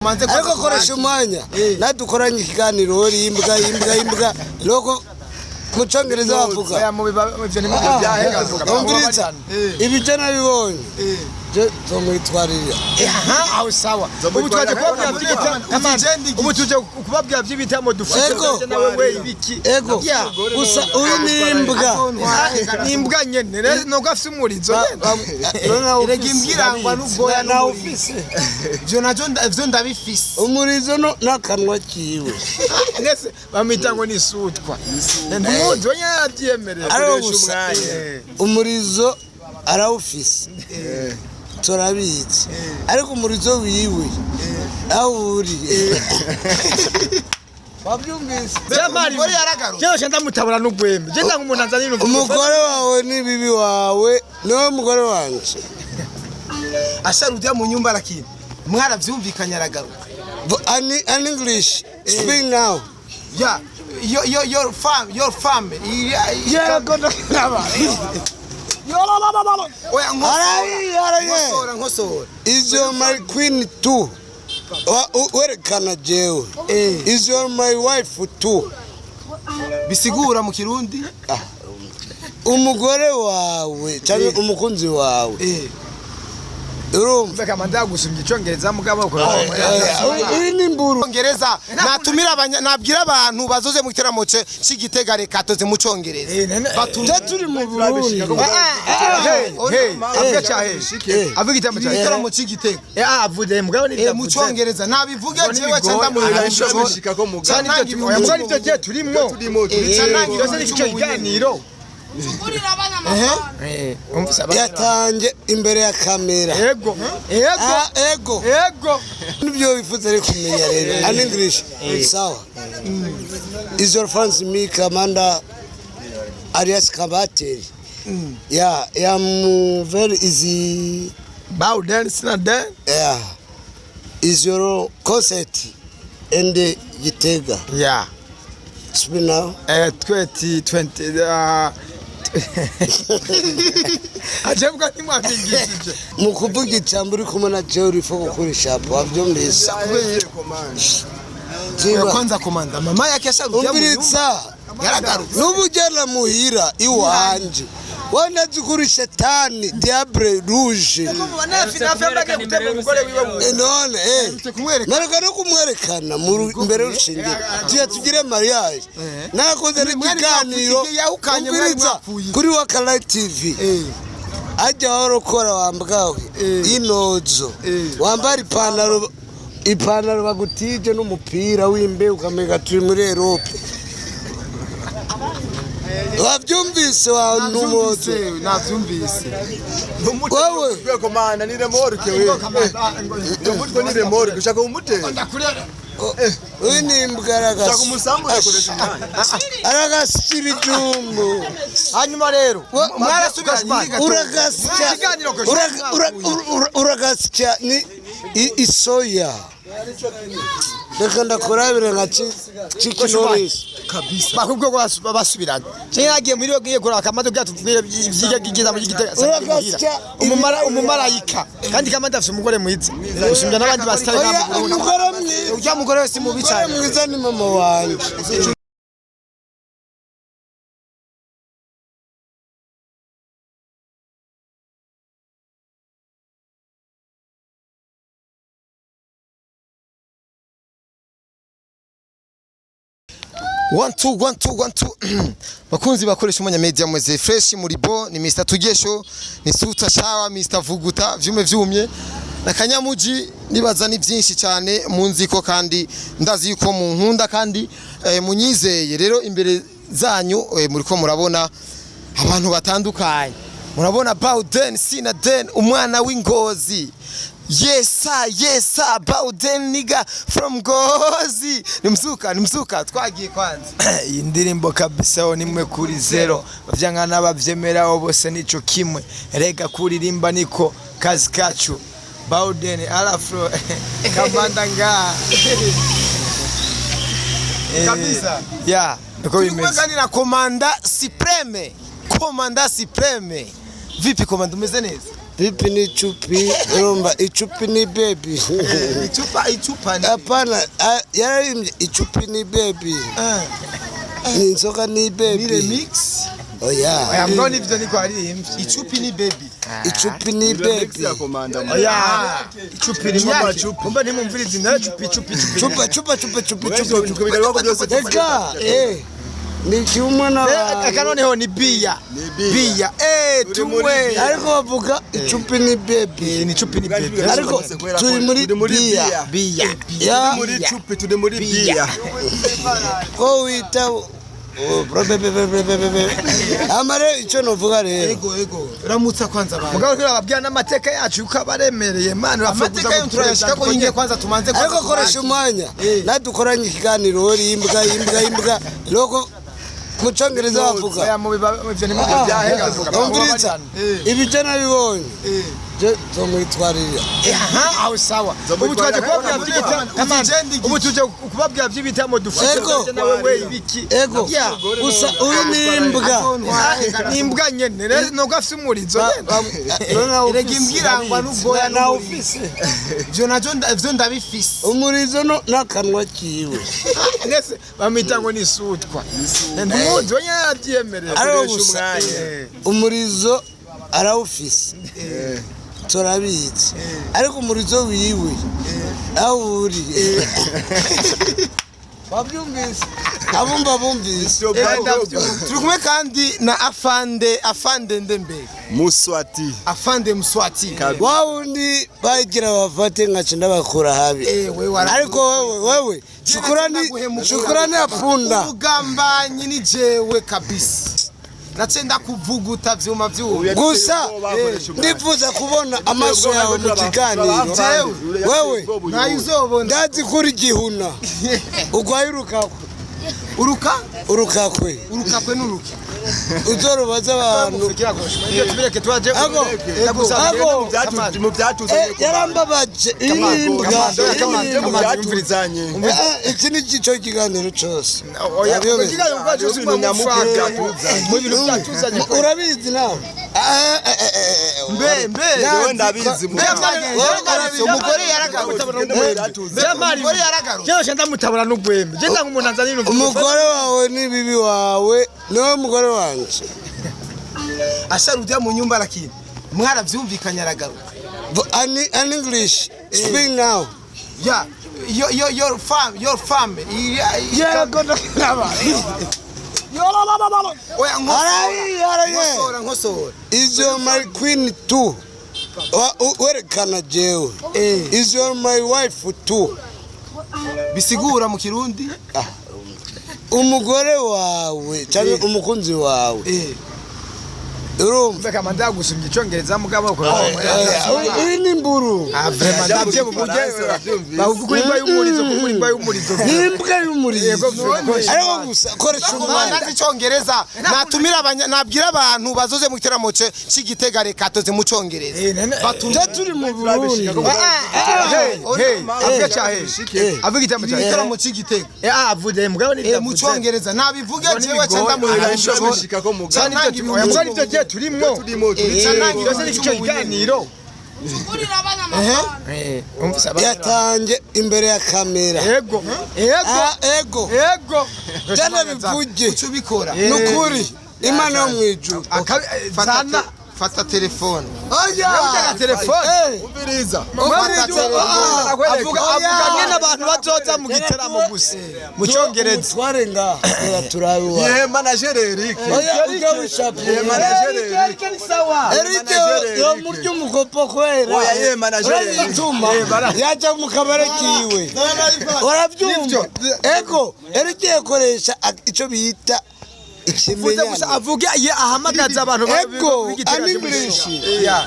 Manze. Ariko koresha umwanya nadukoranye ikiganiro, uri imbwa, imbwa, imbwa. Loko mu Cyongereza bavuga. Oya, mu ivyo ntimubyo byahengavuga. Umviriza, ibyo nabibonye je nzomwitwarira. Aha, aho sawa. Ubu twaje kubabwira by'ibitamo, ubu tuje kubabwira by'ibitamo dufite. Ego. Nawe we ibiki? Ego. Yeah. Gusa uyu ni imbwa. Ni imbwa nyene rero, nubwo afise umurizo nyene. Erega imbwa irangwa n'ubwoya nawe n'umurizo. Ufise Ivyo navyo ivyo ndabifise. Umurizo n'akanwa kiwe. Nese bamwita ngo ni sutwa, ntumuzi we nyene arabyemerera. Ariko gusa umurizo arawufise, turabizi, ariko umurizo wiwe aho uri wabyumvise. Jamari. Umugore yaragarutse. Jewe ndamutabura n'ugwembe, je ndanga umuntu anzanira Umugore wawe ni bibi wawe, niwe mugore wanje. Asharudiya mu nyumba, arakina, mwaravyumvikanye, aragaruka. An English speak now. Ya, your farm, your farm. Yego, ndakaba. Oya, nkosora. Arayi, arayi. Nkosora, nkosora. Is your my queen too? Werekana jewe. Is your my wife too? Bisigura mu Kirundi? Umugore wawe cyangwa umukunzi wawe. Urumva? Mbega manda gusumya icongereza mugabo. Uri ni imburu. Congereza natumira nabwira abantu bazoze mu giteramo ce c'Igitega, reka toze mu Congereza. Je turi mu Burundi. Avuga cyahe? Avuga igitamo cyahe? Igiteramo c'Igitega. Avuze mugabo ni Mu Congereza nabivuge, jewe ca ndamuhira. Cyane ibyo, oya, mugabo nivyo je turimwo. Byose ni icyo kiganiro. Umvise Yatange imbere ya kamera. Ego, ego. Ah, ego. Ego. Nibyo wifuza ari kumenya rero. An English sawa. Is your fans me Commander alias Kabateri. Yeah, I am very easy. Bow dance na den. Yeah. Is your concert and Gitega. Yeah. Speak now. 2020 ajebwa ntimwapingishije. Mu kuvuga ijambo uri kumwe na jewe uri gukoresha apo wabyumvise. Jiba. Kwanza komanda, mama yake asharudiya mu nyumba. Umviriza. Yaragarutse. N'ubugena muhira iwanje wanazi kuri shetani diable rouge. Nafi gutema umugore wiwe. None kumwereka. Nareka no kumwerekana imbere y'urushengero, tuya tugire mariage nakoze n'ikiganiro. Mwari yahukanye, mwari Umviriza, mwapfuye. kuri Wakalight TV ajya warokora wambwawe inozo wambara ipantaro bagutije n'umupira w'imbeho ukamenya turi muri Europe, wabyumvise wa numozo. Navyumvise. Wowe. Komanda, ni remorque we. Umutwe ni remorque, ushaka umutera. Uyu ni imbwa. Ushaka umusambu ugakoresha umwanya. Aragasya ibijumbu. Hanyuma rero Mwarasubiranye. Uragasya uragasya ni isoya. Reka ndakurabire nka chikinorisi. Kabisa. Bakubwo basubiranye, cyangwa yagiye muri yo giye kuraka akamaze bwatubwira ibyiga gigiza mu Gitega. Uragasya. Umumara umumarayika, kandi kamanda afite umugore mwiza gusumbya n'abandi basitari. Oya, umugore mwiza. Ujya mugore wese mubi Umugore cyane. mwiza ni mama wanje. One two one two one two, bakunzi bakoresha umwanya media, mweze fresh muri bo. Ni Mr Tugesho, ni Suta Shawa, Mr Vuguta vyume vyumye na Kanyamuji. Nibaza ni byinshi cyane munziko, kandi ndazi yuko munkunda kandi munyizeye. Rero imbere zanyu muriko murabona abantu batandukanye. Murabona Bawden Sinaden, umwana w'Ingozi. Yesa yesa, Bawden nigga from Ngozi. Ni mzuka, ni mzuka, twagiye kwanza. Iyi ndirimbo kabisa ho nimwe kuri zero, bavyanka n'abavyemeraho bose nico kimwe. Rega kuririmba niko kazi kacu. Bawden Alafro Kamanda nga. Kabisa. Ya, niko Turi kumwe bimeze. kandi na Komanda Supreme. Komanda Supreme, vipi komanda, umeze neza? Pipi ni chupi, urumva icupi ni baby. Icupa, icupa ni Hapana, yararimbye icupi ni baby. Ni inzoga ni ni baby. remix. Oya. Oya, mbona ivyo niko aririmbye. Icupi ni baby. Icupi ni Remix baby. ya komanda. Oya, icupi ni Macupi. Kumba ntimumviriza inara cupi cupi cupi. Chupa chupa chupa chupa Mwenzi chupa. tukubigarwa byose. Eka, ni kimwe Eka n'abantu. noneho ni biya. Ni biya. Biya. Turi muri Tunywe. biya. Ariko bavuga icupi ni baby. Ni cupi ni baby. Ariko turi muri biya. Biya. Ya. Turi muri cupi, turi muri biya. Ko wita oh, bro, be, be, be, be, be, be, be. Amare icyo novuga rero. Ego ego. Ramutsa kwanza abantu. Mugabo turababwira n'amateka yacu yuko abaremereye man. Amateka yo turayashika ko nyine kwanza tumanze Ariko koresha umwanya nadukoranye ikiganiro uri imbwa imbwa imbwa loko mu cyongereza bavuga. Oya, mu biba ivyo ni mu byahenga. Umviriza ibyo nabibonye je zomwitwarira. Aha, aho sawa. Ubu twaje kubabwira by'ibitamo, ubu tuje kubabwira by'ibitamo dufite. Ego. Nawe we ibiki? Ego gusa uyu ni imbwa. Ni imbwa nyene rero nubwo afise umurizo nyene. Erega imbwa irangwa n'ubwoya na n'umurizo. ufise Ivyo navyo ivyo ndabifise. umurizo n'akanwa kiwe. Nese bamwita ngo ni sutwa. Ntumuzi we nyene arabyemerera. Ariko gusa umurizo arawufise turabizi, ariko umurizo wiwe aho uri wabyumvise abumva bumvise. Turi kumwe kandi na afande, afande Ndembere. Muswati. Afande Muswati. Wa wundi bagira bafate nkaca ndabakura habi. We wara Ariko wewe wewe shukurani shukurani apunda. Ubugambanyi ni jewe kabisa. Nace ndakuvuguta vyuma vyuma. Gusa ndifuza kubona amaso yawe mu kiganiro wewe. Ntayo uzobona. Ndazi kuri gihuna ugwaye urukakwe. Uruka? Urukakwe. Urukakwe n'uruki. Uzorobaza abantu. Ibyo tubireke twaje. Ago, ago. Mu byatuzanye. Yarambabaje iyi mbwa. Mu byatuzanye. Iki ni cyo kiganiro cyose. Oya, Ndabiyobeje. kugira ngo baje Ibintu nyamukuru byatuzanye. mu bintu byatuzanye. Urabizi nawe. Mbe mbe. Jewe ndabizi mu Umugore yaragarutse. Umugore yaragarutse. Jewe ndamutabura n'ugwembe. Je ndanga umuntu anzanira ibintu. Umugore wawe ni bibi wawe niwe mugore wanje. Asharudia mu nyumba lakini mwaravyumvikanye aragaruka. An English speak now. Yeah, your farm, your farm. Yego ndakaba. Oya Arayi arayi. nkosora nkosora. Is your my queen too? Werekana jewe. Is your my wife too? Bisigura mu Kirundi. Umugore wawe cyangwa umukunzi wawe. Urumva? Mbega manda gusumya icongereza mugabo ko. Iyi ni imburu. Ah, vraiment ndavye mu buryo bavuga imbwa y'umurizo, kuko imbwa y'umurizo. Ni imbwa y'umurizo. Ariko gusa koresha umwanya. Nazi icongereza natumira nabwira abantu bazoze mu giteramo c'Igitega reka toze mu congereza. Je turi mu Burundi. Hey, hey, avuga cha hey. Avuga igiteramo cha Igiteramo c'Igitega. Avuze mugabo ni Mu congereza nabivuge jewe cenda mu Mugabo nivyo je turimwo. Byose ni ico kiganiro. Yatange imbere ya kamera. Ego. Ego. Ego. Ego. Jana bivuge. Ucubikora. Nukuri. Imana yo mu ijuru. Zana Fata telefone. Oya. Ujya telefone. Umviriza. Avuga avuga nyene abantu bazoza mu giteramo gusa. Mu congereza. Tware ngaha. Turabe wa. Ye manager Eric. Oya ujya wishapu. Ye manager Eric. Eric yo murya umukopo kwera. Oya ye manager Eric. Urabituma yaja mu kabare kiwe. Urabyumva? Ego Eric yakoresha icyo bita Uvuze gusa avuge ye ahamagaza abantu Ego, an English.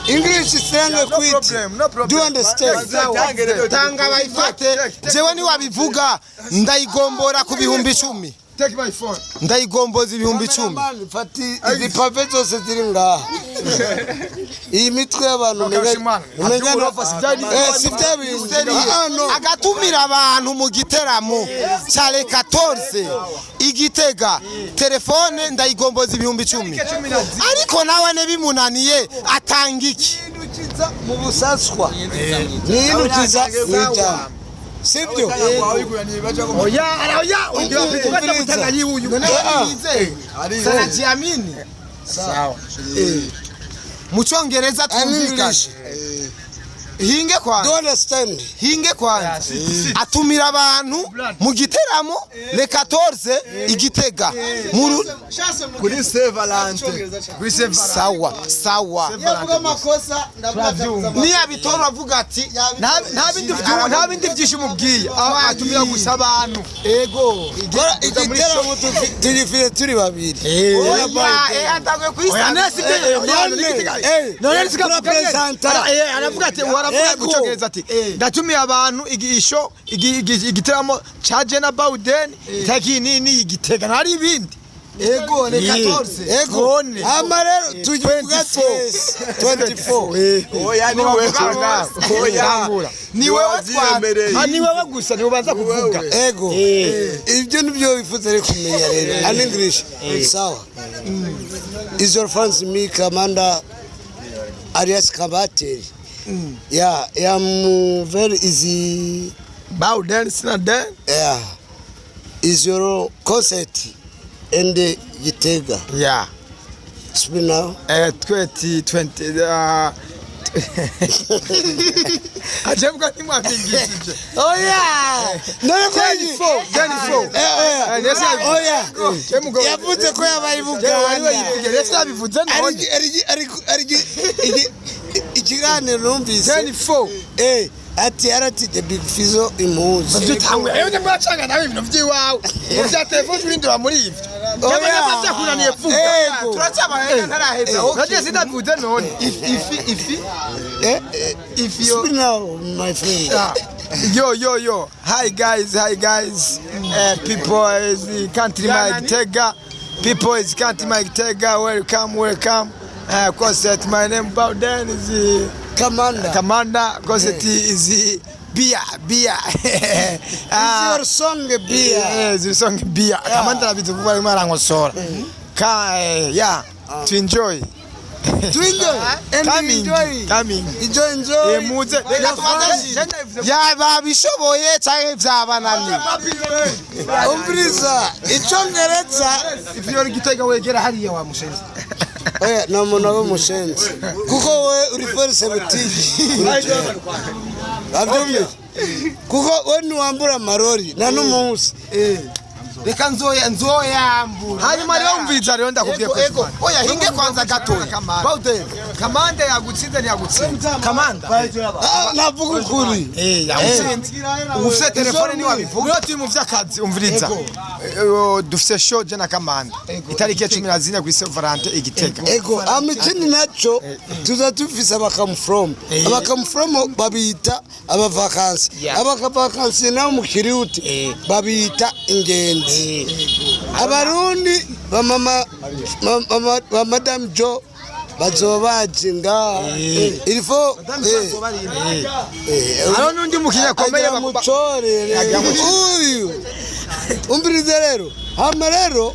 English slang No problem, no problem. Do you understand? Tanga bayifate. Jewe ni wabivuga ndayigombora ku 10,000. Take my phone. Ndayigomboza 10,000. Cameraman, fati izi pave zose ziri ngaha. Iyi mitwe y'abantu si bya bindi. Agatumira abantu mu giteramo ca le 14 Igitega, telefone ndayigomboza 10,000. Ariko nawe ne bimunaniye atanga iki? Niyinjiza mu busaswa, niyinjiza mu ijambo, sibyo? Oya, oya, uyu Umviriza. gutanga yiwe uyu. Ah. Sanajiamini. Sawa. Mu Cyongereza twumvikane. English. Hinge Do kwanza. understand? Hinge kwanza. Atumira abantu mu giteramo le 14 igitega. Mu Kuri Saint Valentin. Sawa, sawa. Yavuga amakosa ndavuga. Niyabitora avuga ati Nta bindi byinshi umubwiye. Atumira gusa abantu. Ego. Kora igiteramo tugifite turi babiri. Oya, atanguye Oya, kuyisanga. none sika Turapresenta. Aravuga ati, waravuga mu Ego. Cyongereza ati ndatumiye abantu igisho igiteramo ca Jena Bowden itariki nini igitega ntari ibindi. Ego, le 14. Ego. None. Hama rero tugivuga twese 24. Oya, ni wewe. Oya. Tangura. Ni wewe. Wavyiyemereye. Ni wewe gusa ni ubanza kuvuga. Ego. Ibyo nibyo wifuza rero kumenya rero. An English. Sawa. Is your fans me Commander alias Kabateri. Yeah, I am very easy. Bowden sina den. Yeah. Is your concert and Gitega. Yeah. Speak now. 2020 ajebwa ntimwabyigishije. Oh yeah. None ko 24 24. Eh, Nese oh yeah. Jemugo Yavuze ko yabaye i Buganda. Nese yabivuze none. Ikiganiro numvise 24. Ati yaratije Big Fizzo impuzu. Vyutangwe eyo ndabacanga nawe ibintu vyiwawe mu vya telefone urindira muri ivyo. Oya. Byakunaniye vuga. Ego. Turacyabaye ntaraheza. Okay. Nagiye sindavuze none. Ifi ifi If you Speak now, my friend. Yeah. Yo, yo, yo. Hi guys, hi guys. People is the country Mike Tega. People is country Mike Tega. Welcome, welcome. Concert, my name Bowden is the Commander. Commander. Concert is the Bia, Bia. Is your song beer? Yes, your song Bia. Commander abizi kuba arimo arankosora. Ka, yeah, to enjoy. To enjoy. And Coming, enjoy. coming. Enjoy, enjoy. Muze. Your fans. Yaba bishoboye canke vyabananiye. Umviriza icyongereza. If you're gitega wegera hariya wa mushenzi. Oya, nta muntu aba umushenzi kuko we uri force butike, abyumvise, kuko we ntiwambura amarori nta n'umunsi. Reka nzoya nzoyambura. Hanyuma rero umviriza rero ndakubwiye Ego, ko ego. Oya, hinge kwanza gatoya. Bawden. Kamanda yagutsinze ntiyagutsinze? Kamanda. Ah, navuga ukuri. Yagutsinze. Ubu ufite telefone ntiwabivuga. Rero turi mu vy'akazi, umviriza. Dufise show je na Kamanda itariki ya 14 kuri Saint Valentin igitega. Ego, ama ikindi nacyo tuza dufise abakamuforomo. Abakamuforomo babita abavakansi. Abavakansi nabo mu Kirundi babita ingenzi. Abarundi ba mama ba Madame Jo bazoba baje ngaha il faut Hariho n'undi mukinnyi akomeye agira mucorere uyu. Umvirize rero, hama rero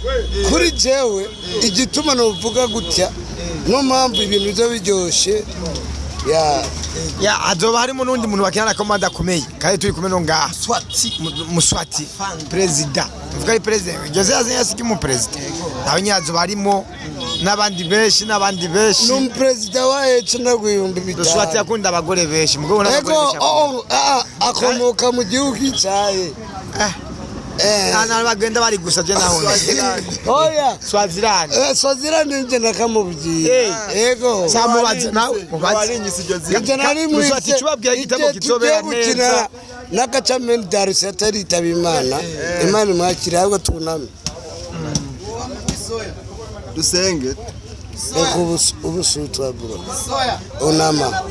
kuri jewe igituma novuga gutya, niyo mpamvu ibintu biza biryoshe ya. Ya, hazoba harimo n'undi muntu bakina na komanda akomeye kandi turi kumwe no ngaha. Swati. Muswati perezida, tuvuga ari perezida Jose yasiga mu perezida nawe nyine, hazoba harimo n'abandi benshi n'abandi benshi. Ni umuperezida wa ece nagwihumbi Muswati 5,000. yakunda abagore benshi mugabo n'abagore Ego. benshi akunda. Oh, ah, akomoka mu gihugu cyaye. Nta nta bagenda bari gusa je naho. Oya. Swazilandi. Swazilandi nje nakamubwiye. Ego. Samubaze nawe, mubaze. Warinyise iryo zina. Nje nari Muswati, icubabwira igitabo kizobera neza. N'agacameni Darisi ataritaba Imana, Imana imwakire, ahubwo tuname. Dusenge. Reka ubusutwa bro unama.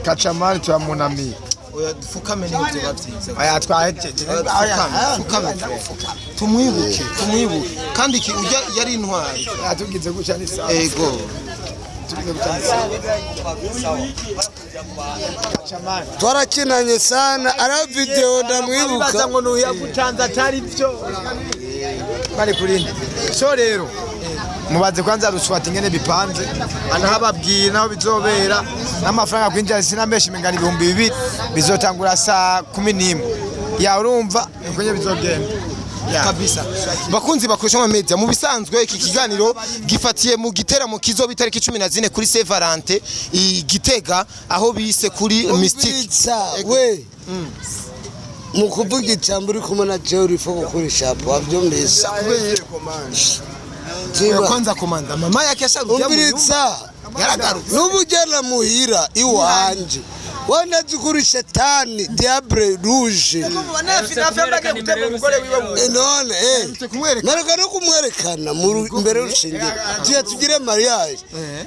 Kacamani turamunamiye. Oya, dufukame niyo byoba byiza. Oya, twahejeje. Dufukame, tumwibuke, tumwibuke kandi iki ujya yari intwari. Tugize gutya ni sawa. Ego. Tugize gutya ni sawa. Kacamani Twarakinanye sana, ara video ndamwibuka. Bibaza ngo nuyagutanze atari byo bari kurindi. So rero Mubaze kwanza ruswati ingene bipanze, anahababwira naho bizobera n'amafaranga kwinjira sinambesha imengana 2000 bizotangura saa 11. Ya urumva niko nyene bizogenda. Ya. Kabisa, bakunzi bakoresha ama media, mu bisanzwe iki kiganiro gifatiye mu giteramo kizoba itariki 14 kuri Saint Valentin i Gitega, aho bise kuri Mystique. Umviriza we, mu kuvuga ijambo uri kumwe na jewe urifo gukoresha hapo, wavyumvise? Jiba. Kwanza komanda mama yake asharudia mu nyumba. Umviriza. Yaragarutse. N'ubu ugera muhira iwanje wanazi kuri shetani diable rouge. None kumwereka. Nareka no kumwerekana imbere y'urusengero tuya tugire mariage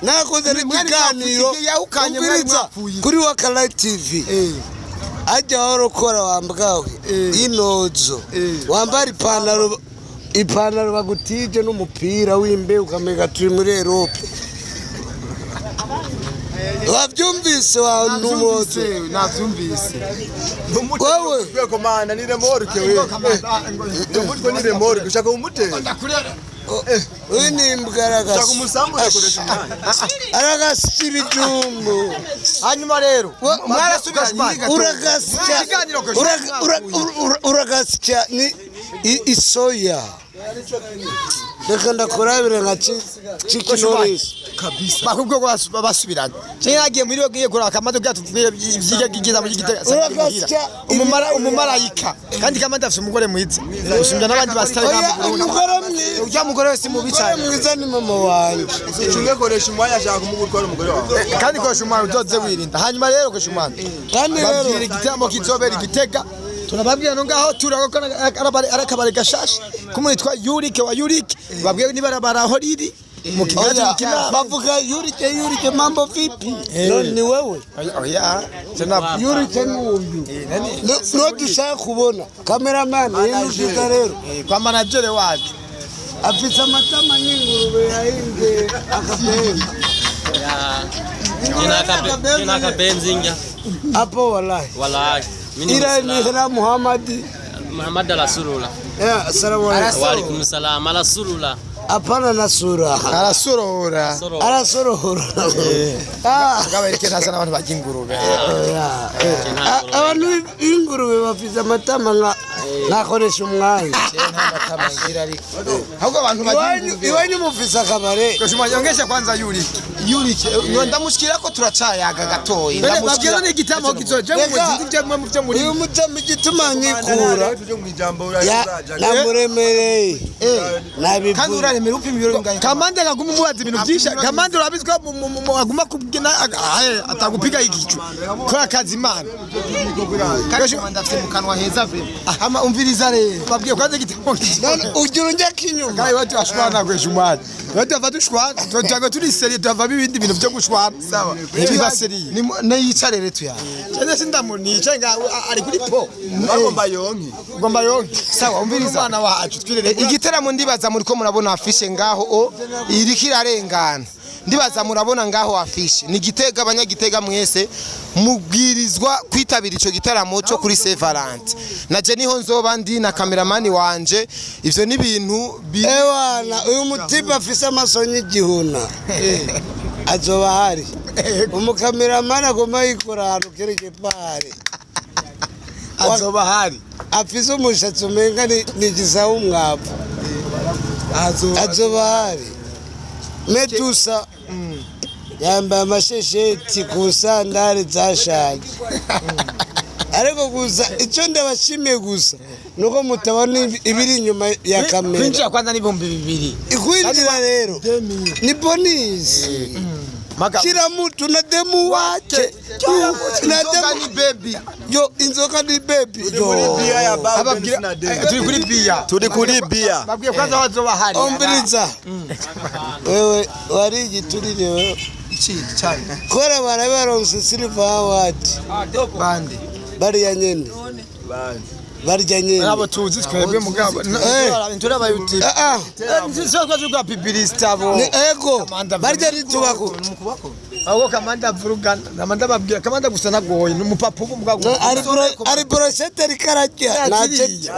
nakoze Mwari n'ikiganiro. mwapfuye, yahukanye, mwari Umviriza, mwapfuye. kuri Wakalight TV ajya warokora wambwawe inozo wambara ipantaro bagutije n'umupira w'imbeho ukamenya turi muri Europe, wabyumvise wa numozo? Navyumvise. Wewe. Wewe komanda ni remorque wewe. Uyo mutwe ni remorque ushaka umutera. Uyu ni imbwa. Ushaka Aragasi umusambu ukoresha umwanya. aragasya ibijumbu. Hanyuma rero Mwarasubiranye. Uragasya uragasya ni isoya. Reka ndakurabire nka chikinorisi. Kabisa. Bakubwo basubiranye. Cyane nagiye muri yo giye kuraka kamando gatubwire ibyiga gigiza mu Gitega. Uragasya. Umumara umumarayika kandi kamanda afite umugore mwiza usumbya n'abandi basitari. Oya, umugore mwiza. Ujya mugore wese mubi Umugore cyane. mwiza ni mama wanje. Ucunge koresha umwanya ashaka kumugutwara umugore wawe. Kandi kosha umwana uzoze wirinda. Hanyuma rero kosha umwana Kandi rero babwira igitaramo kizobera igitega, turababwira no ngaho turako ari akabari gashasha kumwe yitwa Yurike wa Yurike, babwiye nibarabara aho riri mu kigazi Oya, kinama. bavuga yurike yurike mambo vipi? No, ni wewe. Oya, sina. Yurike n'uyu no dushaka kubona kameramani yinushika rero. Kwa manager wacu. Afise amatama y'ingurube yahinze akapembe. Jina kabenzi inja. Hapo wallahi. Wallahi. Mimi ni Ila ni Muislamu. hela Muhammadi. Muhammad Rasulullah. Assalamu alaikum. Wa alaikum salam. Rasulullah. Hapana na sura. Arasorora. Soro. Arasorora. Ah. Ngabereke ntasa n'abantu barya ingurube. Oya. Abantu b'ingurube bafise amatama nka nkakoresha umwanya. Ahubwo abantu bagira Iwanyu iwanyu mufise akabare. Kosha umwana yongesha kwanza Yurike. Yurike ndamushikira ko turacayaga gatoyi. Babwira ni igitaramo kizoje mu Reka. zindi byo mu byo muri Uyu mutama igituma nkikura Tuje mu ijambo ya urazaja. namuremereye Kandi nabivuze. uraremera upima ibiro bingahe? Kamande akaguma umubaza ibintu byinshi. Kamande urabizi ko aguma kubyina atagupiga igicu kora akazi imana. Kandi komanda afite mu kanwa heza vraiment. Ama umviriza rero. Babwiye kwanza igitaramo None kizoje. ugira unjya kinyuma. Kandi watu ashwana kwesha umwana watu bava dushwana tuba turi seriye tuva ibindi bintu byo gushwana Sawa. ntibiba seriye. Niyicare rero tuya. Cyane sindamunica nga ari kuri po. Bagomba yonke. Ugomba yonke. Sawa, umviriza. Umwana wacu twirere. Igiteramo ndibaza muri ko murabona afishe ngaho o iriko irarengana. Ndibaza murabona ngaho afishe ni Gitega. Abanyagitega mwese mubwirizwa kwitabira ico gitaramo cyo kuri Saint Valentin. Naje niho nzoba ndi na kameramani wanje. Ivyo ni ibintu Ewana uyu mutipe afise amaso y'igihuna azoba ahari. Umukameramani agomba yikora ahantu kereke pari. Azoba hari. Afise umushatsi umenga ni igisa w'umwavu azoba ahari. Medusa yambaye amashesheti ku sandari zashaje. Ariko gusa icyo ndabashimiye gusa nuko mutabona ibiri inyuma ya kamera. Kwinjira kwanza ni 2000. Ikwinjira rero ni bonisi. Kila mtu na demu wake na Inzoga demu ni baby. Yo, inzoga ni baby yo. Bia ya baba. Ababwira turi kuri biya. Turi kuri bia. Babwiye kwanza bazoba hari. Umviriza wewe, wari igiturire wewe. Iki cyane. Kubera barabaronse silver award. Bande. Bariya nyene barya nyene. Nabo tuzi twebwe mugabo turaba YouTube. Ah, ah. Sio kwa kwa bibilista bo. Ni ego Amanda barya ritubako. Ahubwo Kamanda avurugana, Kamanda babwira Kamanda gusa nagoye ni umupapa ubu mbwa Ari brochette ariko ararya Naziriye.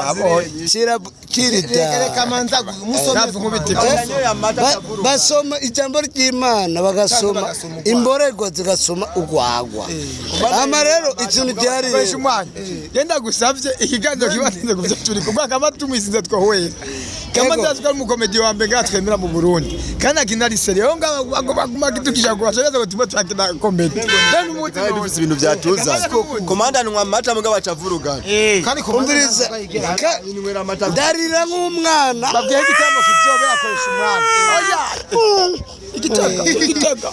Nacyo kirida. Reka manza musome. Navuga nkubita. Basoma ijambo ry'Imana, bagasoma bagasoma urwagwa. Imborerwa zigasoma urwagwa. Ama rero ikintu gihari Koresha umwanya. Genda gusavye ikiganiro kibanze kuvyo turi kubwa kama tumwisinze twohwera. Kamanda azi ko ari umukomedi wa mbere ngaha twemera mu Burundi. Kandi akina ari serieux. Ngaho baguma kitukisha kubashaka ngo tume twakina komedi. Then umuti Kandi dufise ibintu vyatuza. Komanda anywa amata mugabo acavurugana. Kandi umviriza Inywera amata. Ndarira nk'umwana. Babwiye igitambo kizobera akoresha umwana. Oya! Igitego, igitego.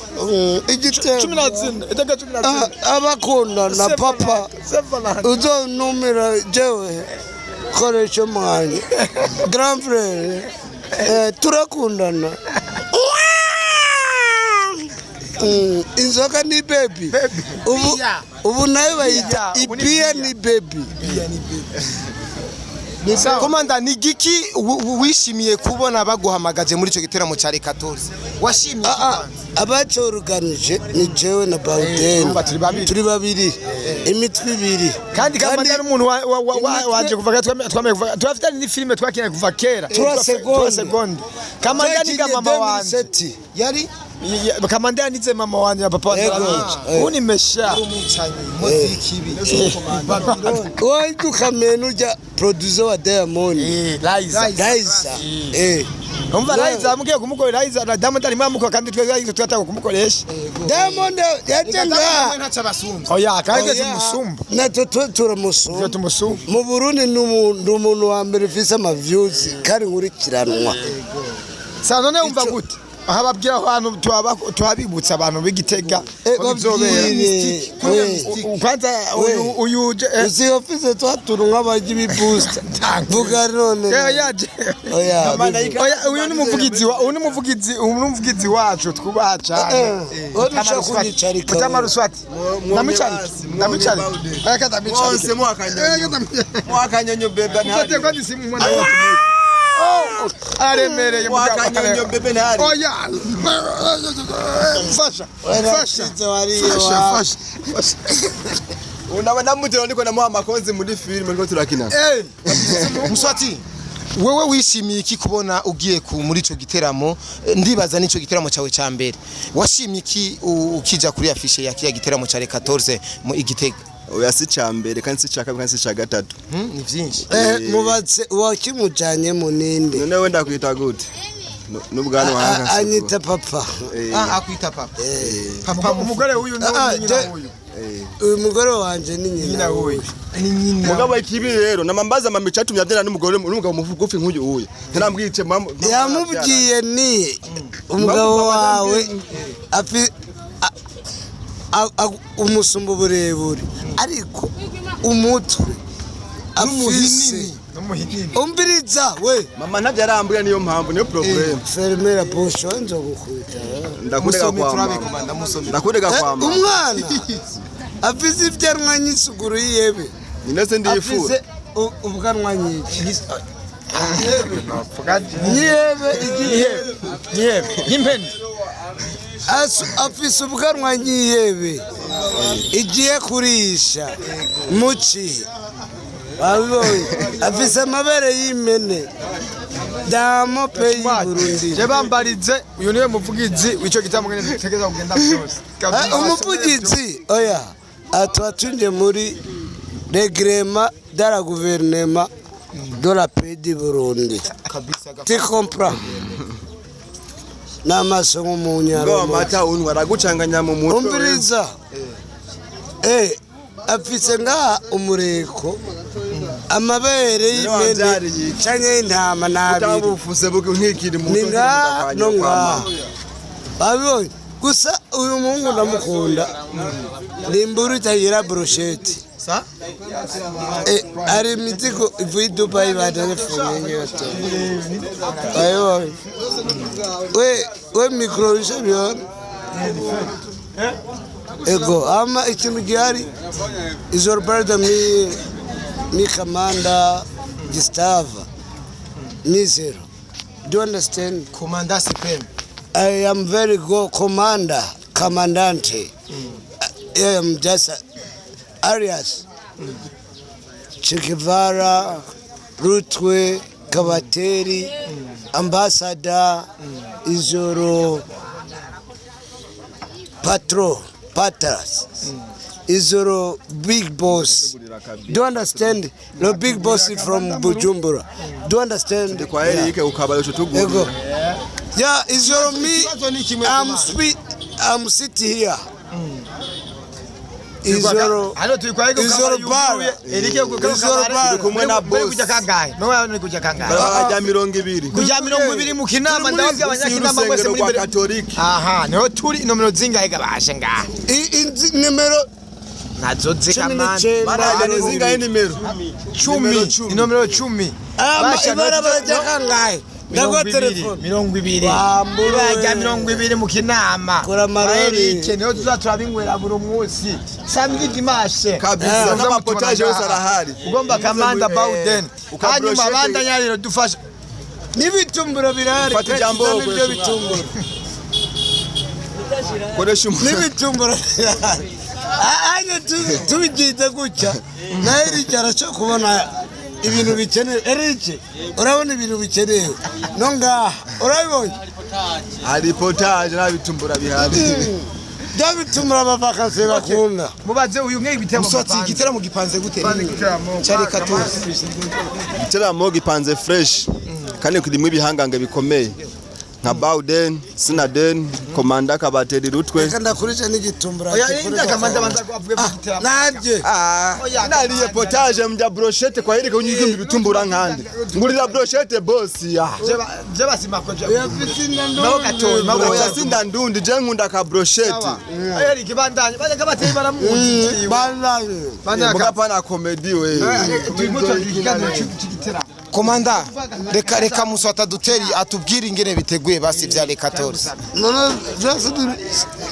Igitego. 14, iteka 14. Abakundana papa Seven. uzonumira jewe koresha umwanya grand frere, turakundana. Inzoga ni baby ubu ubu nayo bayita Bia, ubu ni ibia bia. Ni baby. Komanda, ni giki wishimiye kubona baguhamagaje muri ico giteramo ca 14? Washimiye iki kwanza? Abacoruganije ni jewe na Bawudeni. Urumva turi babiri. Turi babiri, imitwe ibiri. Kandi Kamanda ari umuntu wanje kuva kera, twamenye kuva turafitanye ni filime twakinanye kuva kera. Trois secondes. Trois secondes. Kamanda ni ga mama wanje. 2007. Yari Kamanda yanize mama wanje na papa wanje Yego. barabica. Ubu ni mesha. Umwicanyi muziki Babylon. Wadukamena urya producer wa Diamond. Liza. Liza. Umva Liza amugiye kumukorera Liza na Diamond arimo amukora kandi twese twataka kumukoresha. Diamond yaje ngaha. Ntaca abasumbye. Oya, kandi twese Oya, umusumba. Natwe Twe turamusumba. tumusumba. Mu Burundi ni umuntu wa mbere ufise ama views kandi nkurikiranwa. Sa none wumva gute? Aha babwira abantu tuhabibutsa abantu b'Igitega ko bizobera. Babwire. Kwanza uyu uyu Uzi ofise twatuntu nk'abarya ibibusta vuga none. Yaje. Oya. Oya, uyu ni umuvugizi wa uyu ni umuvugizi uyu ni umuvugizi wacu twubaha cyane. Wowe ntushaka kunyicarika. Mutama Ruswati. Ndamwicarike. Ndamwicarike. Reka ndamwicarike. Mwose mwakanyonyo. Mwakanyonyo bebe Ufate ntari. kwa disimu mwana wa. Oh, aremereye mugabo. Mwakanyonyo bebe ntari. Oya. Fasha. Fasha. Fasha, fasha. Fasha. Unaba namutera ndiko namuha amakonzi muri filime ndiko turakina. Eh. Muswati, wewe wishimiye iki kubona ugiye ku muri ico giteramo? Ndibaza nico giteramo cawe ca mbere. Washimye iki ukija kuri affiche ya kiya giteramo ca 14 mu Igitega? Oya, si ca mbere kandi si ca kabiri kandi si ca gatatu. Ni vyinshi. Mubatse wakimujanye muninde. None we ndakwita gute? N'ubwanwa haka. Anyita papa. Ah, akwita papa. Papa. Umugore w'uyu ni nyina w'uyu. Uyu mugore wanje ni nyina Nyina wuyu. w'uyu. Ni nyina. Mugabo ikibi rero namambaza mama icatumye abyara n'umugore n'umugabo mugufi nk'uyu uyu. Ntarambwice mama. Yamubwiye ni umugabo wawe afi umusumba uburebure ariko umutwe afise N'umuhinini. Umviriza we. Mama ntabyo arambwira, niyo mpamvu niyo problem. Fermera bouche nzogukubita. Ndakurega Musome kwa turabe mama. komanda musome. Ndakurega kwa mama. Umwana afise ibyanwa nyisuguru yiyebe. Nyine se ndiyifura. Afise ubwanwa nyinshi nyihebe igihe. Yebe. N'impene. Afise ubwanwa nyihebe igiye kurisha muci babibonye. Afise amabere y'impene damo pe y'Uburundi. Je bambarize uyu niwe muvugizi w'ico gitambo ngene dutegereza kugenda byose. Umuvugizi oya aha twinjiye muri règlement de la gouvernement de la pays du Burundi. Kabisa. Tu comprends n'amaso Mugabo nk'umunyarwanda. amata unywa aragucanganya mu mutwe. Umviriza, afise ngaha umureko amabere y'impene wavyariye iki? canke y'intama n'abiri. Utabufuse buke nkikiri muto. Ni ngaha no ngaha babibonye. Gusa uyu muhungu ndamukunda, ni imburu itagira brochette. Sa? Hari imizigo ivuye i Dubai baterefone yote babibonye. We mikoro bishabibona ego ama ikintu gihari izo Roberto mi Kamanda Gustave Mizero, do you understand? Komanda CPM. I am very good commander. Commandante. I am just alias Che Guevara, Rutwe, Kabateri, Ambassador, Izoro, Patro, Patras, Izoro, Big Boss. Do you understand? The big boss from Bujumbura. Do you understand? Kwa Eric ukabara Ego. utugurira. Yeah, Izoro me. Ikibazo ni kimwe I'm sweet. I'm sitting here. Izoro. Hano turi kwa Eric Izoro bar. Eric Izoro bar. Turi kumwe na Bari boss. kujya kangahe? Mwe muri kujya kangahe? Barajya 20. Kujya 20 mu kinama ndababwira abanyakinama mwese muri rwa mbere. Katolika. Aha, niho turi nomero zingahe gabashe ngaha? Nimero Nazo cumi zikamana. n'icyenda. Barajya ni zingahe nimero? 10, inomero 10. Ama ibarabara rya kangahe? Ndaguha telefone. 20. Wambura Ibara rya we. 20 mu kinama. Kora amarori. Eric niho tuzaturabinywera buri munsi. Samedi dimanche. Kabisa n'amapotaje yose arahari. Ugomba Kamanda Bauden. Ukabroshete. Hanyuma bandanya rero dufasha. N'ibitumburo birahari. Fata ijambo, Tuzane ibyo koresha bitumburo. Koresha N'ibitumburo birahari. Anye tubigize gutya. Na Eric arashobora kubona ibintu bikenewe. Eric, urabona ibintu bikenewe. No ngaha, urabibonye? Hari potaje n'abitumbura bihari. Bya bitumburo abavakasi bakunda. Mubaze uyu mwe ibitemo. Muswati igiteramo gipanze gute? Cyari katozi. Igiteramo gipanze fresh kandi kirimo ibihangange bikomeye nka Bauden, Sinaden, Komanda Kabateri Rutwe. Reka ndakurisha n'igitumburo. Oya, inda Kamanda banza avuge ku giteramo. Nabye. Ah, nariye potaje mjya brochette kwa Eric unyigimba ibitumbura nkande. Ngurira brochette boss ya. Je basima ko je. Nabo gatoyi, maboko Oya sinda ndundi je nkunda ka brochette. Oya Eric bandanye. Bandanye kabateri baramuzi. Bandanye. Bandanye Muga pana comedy we. turimo turagira ikiganiro cy'igiteramo. Komanda reka reka Muswata duteri atubwire ingene biteguye basi vya Le 14. None byose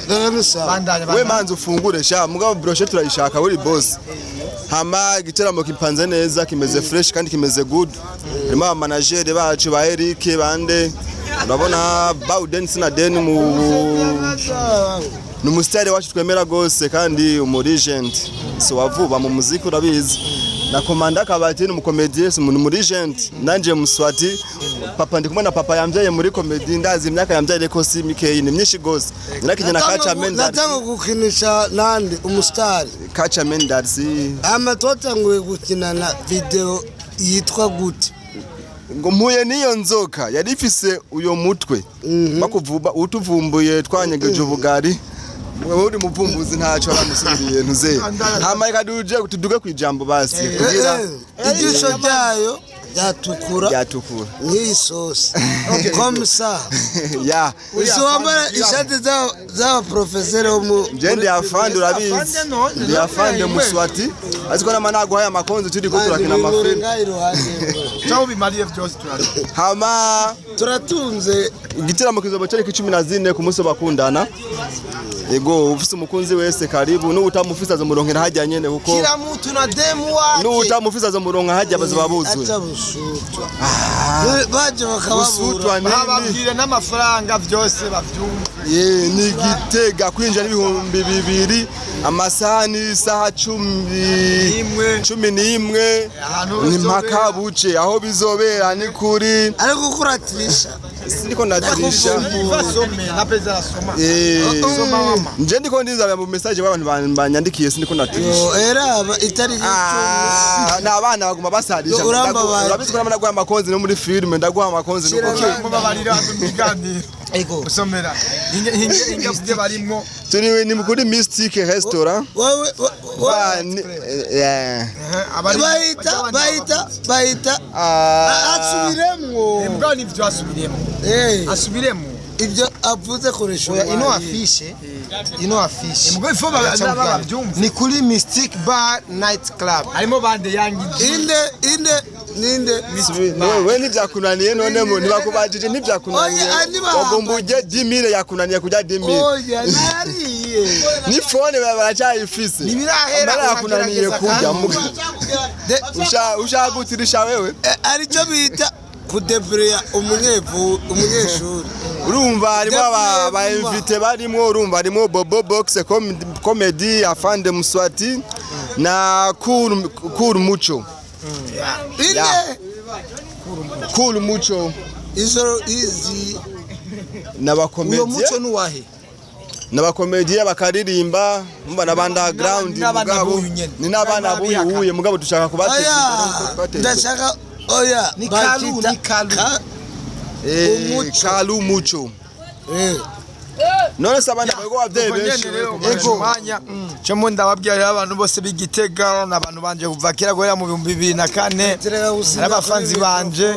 ndabisaba. Bandanye We bandanye. manzi ufungure sha mugabo brochette urayishaka uri boss. Hama igiteramo kipanze neza kimeze fresh kandi kimeze good. Harimo aba manager bacu ba Eric bande. Urabona Bauden Sinaden mu ni umusitari wacu twemera gose kandi umu legend so wavuba mu muziki urabizi na Komanda Kabati ni umukomediye si umuntu legend nanje Muswati papa ndi kumwe na papa yamvyaye muri comedy ndazi imyaka yamvyaye ko si mikeyi ni myinshi gose narakinye na Kacha Mendar Natanga gukinisha nande umusitari. Kacha Mendar si Ama twatanguye gukinana video yitwa gute? ngo mpuye n'iyo nzoka yari ifise uyo mutwe bakuvuba utuvumbuye twanyegeje ubugari wewe uri muvumbuzi ntacyo aramusubiriye ntuze hama reka duje tuduge kwijambo basi kugira Ijisho ryayo ryatukura ryatukura nk'iyi sosi. Comme ça. ya Isi wambara ishati z'abaprofeseri bo mu je ndi afande urabizi ndi afande Muswati ariko nama naguhaye amakonzi turi ko turakina amafilm Ngaho iruhande. Cyo bimariye byose turaje. hama Turatunze igitaramo kizoba tariki 14 ku munsi w'abakundana. Ego ufise umukunzi wese karibu n'utamufise azomuronkera hajya nyene kuko Kila mtu na demu wake. n'utamufise azomuronka hajya bazoba buzuye. aca busutwa. Baje bakababura. Busutwa nini? Bababwire n'amafaranga byose bavyumve. Ye ni Gitega kwinjira 2000 amasaha ni isaha 11 Ahantu ni bizobera. mpaka buce aho bizobera ni kuri Ariko kuratirisha. sindiko ndadirisha Basome na perezida arasoma. Eh, Soma mama. nje ndiko ndizaba mu message y'abantu banyandikiye sindiko ndatirisha. Yo, era itariki Ah, ni abana baguma basarisha. Yo, urambabaye. Urabizi ko nama ndaguha amakonzi no muri filime ndaguha amakonzi nuko Shira- Mubabarira mu biganiro. Ego. Usomera. Inge inge inge byo barimwo. turi ni kuri Mystic Restaurant. Wewe Ba eh bahita bahita bahita ah asubiremwo. Mbwa ni byo asubiremo. Eh, Asubiremo. ibyo avuze koresha Oya ino umwanya. afishe ino afishe. Mbwa ifo babyumve. Ni kuri Mystic Bar Night Club. Harimo bande yangije. Inde inde ninde we ntivyakunaniye none mu ntibakubajije ntivyakunaniye Oya, ntibahamba. wagomba ujye 10000 yakunaniye kujya 10000 oya nariye ni phone baracyayifise Ntibirahera, Amara yakunaniye uragerageza kurya kandi. muga ushaka gutirisha wewe aricyo bita Kudebureya umunyevu umunyeshuri. Urumva harimo aba invité barimo, urumva harimo Bobo Box Comedy, Afande Muswati na Cool Cool Mucho. Ine. Cool Mucho. Izo izi. Uyo N'abakomediye. Muco nuwahe? N'abakomediye bakaririmba mba na underground. N'abana Mugabo b'uyu nyene. ni n'abana b'uyu uye, mugabo dushaka kubateza Oya. imbere, kubateza imbere. Ndashaka oya. Ni Kalu, Bakita ni Kalu. Umuco. Kalu Mucho. None se abana bariko abavyeyi benshi? Ego mwanya cyo mu ndababwira rero, abantu bose b'Igitega n'abantu banje kuva kera, guhera mu 2004, n'abafanzi banje,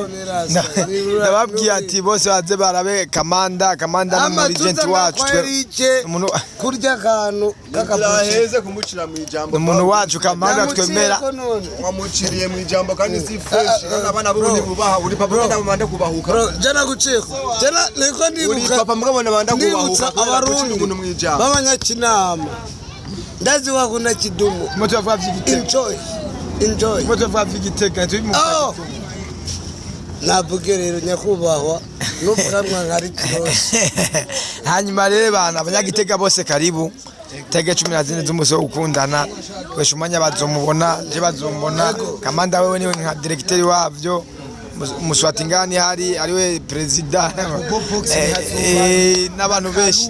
ndababwiye ati bose baze barabe Kamanda. Kamanda ni umu agent wacu. Umuntu Kurya akantu k'akabuye. Heze kumucira mu ijambo. Ni umuntu wacu Kamanda twemera. Wamuciriye mu ijambo kandi si fresh, kandi abana bo ntibubaha. Uri papa, kandi abana kubahuka. Bro, jana gucika jana niko Uri ndibuka. papa, mugabo nabanda Ndibutsa kubahuka kubera gucira Abarundi umuntu mu ijambo. b'abanyakinama, ndazi wakunda Kidumu. Turimo turavuga vy'Igitega. Enjoy, enjoy. Turimo turavuga vy'Igitega, turi mu Oh. Navuge rero nyakubahwa n'ubwanwa nkari kirose. Hanyuma rero bana abanyagitega bose, karibu tege 14 z'umunsi wo gukundana. Wesha umwanya bazomubona, je bazombona. Kamanda wewe niwe nka directeur wavyo, Muswati ngani hari ariwe president, n'abantu benshi,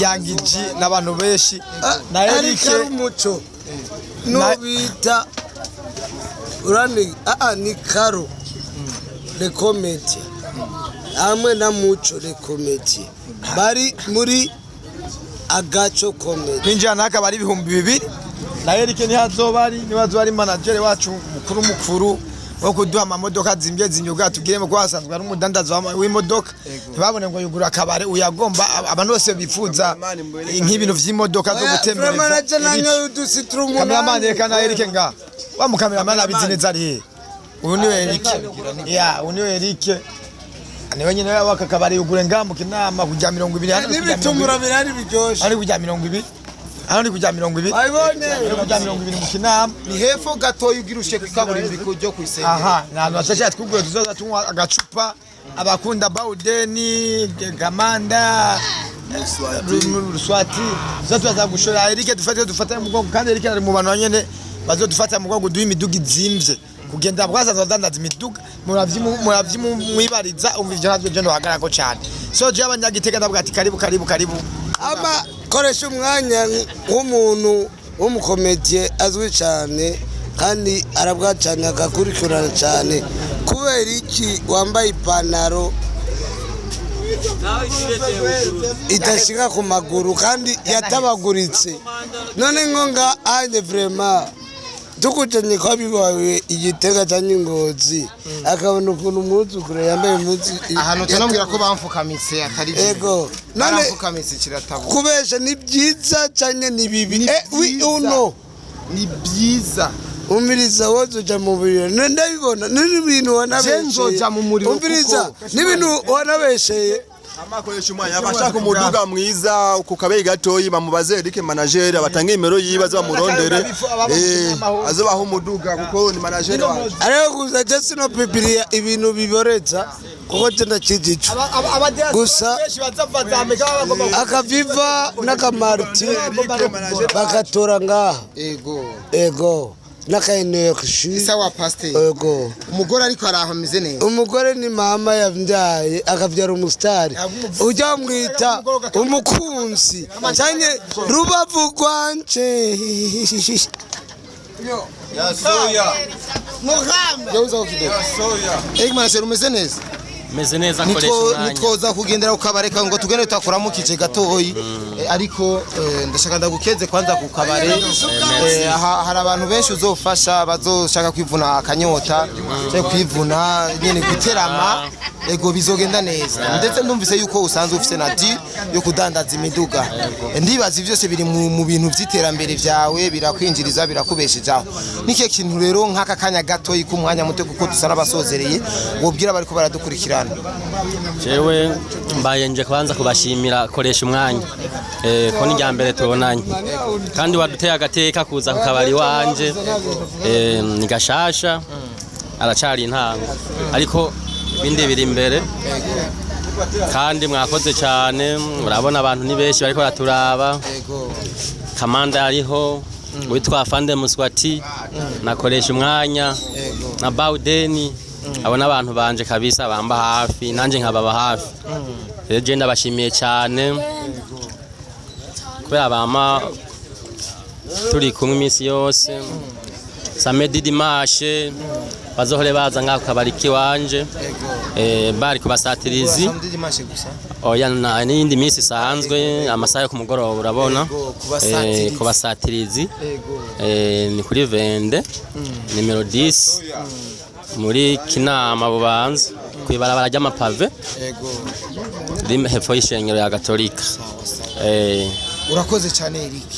Yangiji n'abantu benshi na Ariko Eric. Ari umuco nubita urani aa ni Karo le comedy hamwe na Muco le comedy bari muri Agaco Comedy. Kwinjira n'akaba ari 2000, na Eric nihazoba ari, niwe azoba ari manager wacu mukuru mukuru wo kuduha amamodoka zimbye zinyuga tugiremo, ko hasanzwe ari umudandaza w'imodoka. Ntibabone ngo yugura akabare uyagomba, abantu bose bifuza nk'ibintu vy'imodoka zo gutembereza. Manager Eric. nanyoye udusitiri Cameraman, umunani. reka Eric nga wa mu cameraman abizi neza ari he. Uyu niwe Eric ya, uyu niwe Eric, niwe nyine waka kabari yugure nga mu Kinama kujya 20 hano ni kujya N'ibitumura 20. birari biryoshe. Hano ni kujya 20, hano ni kujya 20. Ayibone. Hano ni kujya 20 mu Kinama. Ni hepfo gatoya ugira ushe ku kaburimbo ryo kwisengera. Aha ni ahantu hashashe twuguye, tuzoza tunywa agacupa. Abakunda Baudeni, Gamanda, Ruswati, tuza tuzaza gushora Eric, dufate dufatane mu mugongo, kandi Eric ari mu bantu nyene bazodufata mu mugongo, duha imiduga izimvye kugenda bwazaza badandaza imiduga. Muravyimwibariza, umva ivyo navyo je ndohagarako cane. So je abanyagitega ndavuga ati karibu, karibu, karibu. Ama koresha umwanya nk'umuntu w'umukomediye azwi cyane kandi arabwa cyane, agakurikirana cyane. Kubera iki wambaye ipantaro idashika ku maguru kandi yatabaguritse? None ngo nga anye vraiment tukujanye kwa bibawe Igitega cyangwa Ingozi, akabona ukuntu umwuzukuru yambaye impuzu Ahantu tunambwira ko bamfukamitse atari byo. Ego none Baramfukamitse kiratabu. Kubesha ni byiza cyane ni bibi? Ni Oui byiza. ou no? Ni byiza. Umviriza, wowe uja mu muriro, ndabibona n'ibintu wanabesheye. Je nzoja mu muriro. Umviriza, kuko- n'ibintu wanabesheye. Amakoresha umwanya, abashaka umuduga mwiza ku kabeyi gatoyi bamubaze Eric manager, abatange nimero yiwe aze bamurondere, azobaha umuduga kuko ni manager wacu. Ariko gusa je sinopipiriya ibintu biboreza kuko je ndakijica gusa. Benshi bazava za Amerika baba bagomba Akaviva n'akamarti bakatora ngaha. Ego. Ego, n'akaenergie. Sawa pasteur. Ego. Umugore ariko araho ameze neza. Umugore ni mama yabyaye akabyara umusitari, ujya mwita umukunzi cyane rubavu rwanje. Yawuza kidogo. Eric manager, umeze neza? Meze neza, koresha umwanya. Nitwoza kugendera ku kabare kawe ngo tugende tutakuramukije gatoyi. Ariko ndashaka ndagukeze kwanza ku kabare. Hari abantu benshi uzofasha bazoshaka kwivuna akanyota cyangwa kwivuna nyene guterama. Ego, bizogenda neza. Ndetse ndumvise yuko usanzwe ufise na deal yo kudandaza imiduga. Ndibaza ivyo byose biri mu bintu vy'iterambere vyawe, birakwinjiriza, birakubeshejaho. N'ikihe kintu rero nk'aka kanya gatoyi k'umwanya muto, kuko dusa n'abasozereye, wobwira bariko baradukurikirana? Jewe mbaye nje kubanza kubashimira, koresha umwanya, ko ni mbere tubonanye kandi waduteye agateka kuza ku kabari wanje. Ni gashasha, aracari intango, ariko Ibindi biri imbere. Kandi mwakoze cyane, urabona abantu ni benshi bariko baraturaba. Kamanda ariho, witwa Afande Muswati, nakoresha umwanya na Baudeni. Abo n'abantu banje kabisa bamba hafi, nanje nkababa hafi. Rero je ndabashimiye cyane kubera bama turi kumwe iminsi yose. Samedi, dimanche bazohore baza ngaho kabari kiwanje, bari kubasatirizi. Samedi, dimanche gusa? Oya, n'iyindi minsi isanzwe, amasaha yo ku mugoroba, urabona. Yego, kubasatirizi. Kubasatirizi. Ni kuri 22, nimero 10, muri Kinama, Bubanza, kw'ibarabara ry'amapave, riri hepfo y'ishengero ya Gatolika. Urakoze cyane, Eric.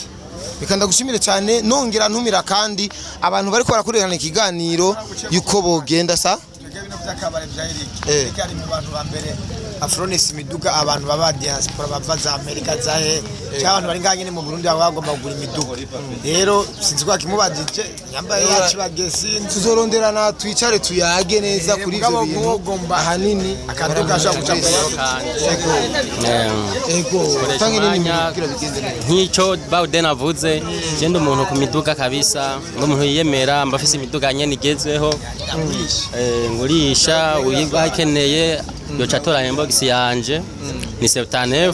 Reka ndagushimire cyane, nongera ntumira kandi abantu bariko barakurikirana ikiganiro yuko bogenda sa Twebwe bino by'akabare bya Eric. Eric ari mu bantu ba mbere afronisi imiduga, abantu baba diaspora bava za Amerika, za he, cyangwa abantu bari ngaha nyene mu Burundi baba bagomba kugura imiduga. Rero sinzi ko akimubajije yambaye yacu bagesinzi. Tuzoronderana twicare tuyage neza kuri ivyo Mugabo bintu. nk'ugomba Ahanini akaduga ashobora guca Ego. Koresha Tange nini umwanya. kugira bigende neza. Nk'icyo Bawden avuze, je ndi umuntu ku miduga kabisa, ndi umuntu yiyemera, mba afise imiduga nyene igezweho. Ngurisha, uyiba akeneye yoca atora inbox yanje, ni 79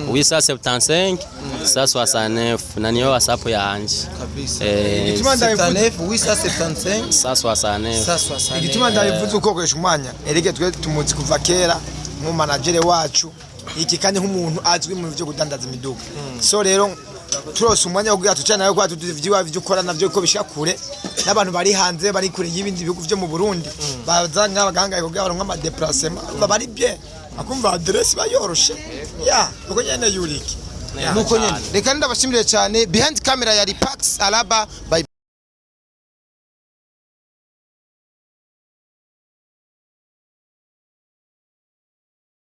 875 169, na niyo WhatsApp yanje. Kabisa. Igituma ndabivuze 79 875 169. 169. Igituma ndabivuze uko koresha umwanya Eric, twe tumuzi kuva kera nk'umanagere wacu iki, kandi nk'umuntu azwi mu byo kudandaza imiduga. So rero turose umwanya wo kugira tucane nawe, kwa tuzi ivyo ivyo ukora navyo ko bishika kure, n'abantu bari hanze, bari kure y'ibindi bihugu byo mu Burundi, baza nk'abaganga kugira baronke ama déplacement, baba ari bien, akumva adresse bayoroshe ya uko nyene yuriki. Nuko nyene, reka ndabashimire cyane. Behind camera yari Pax Alaba by.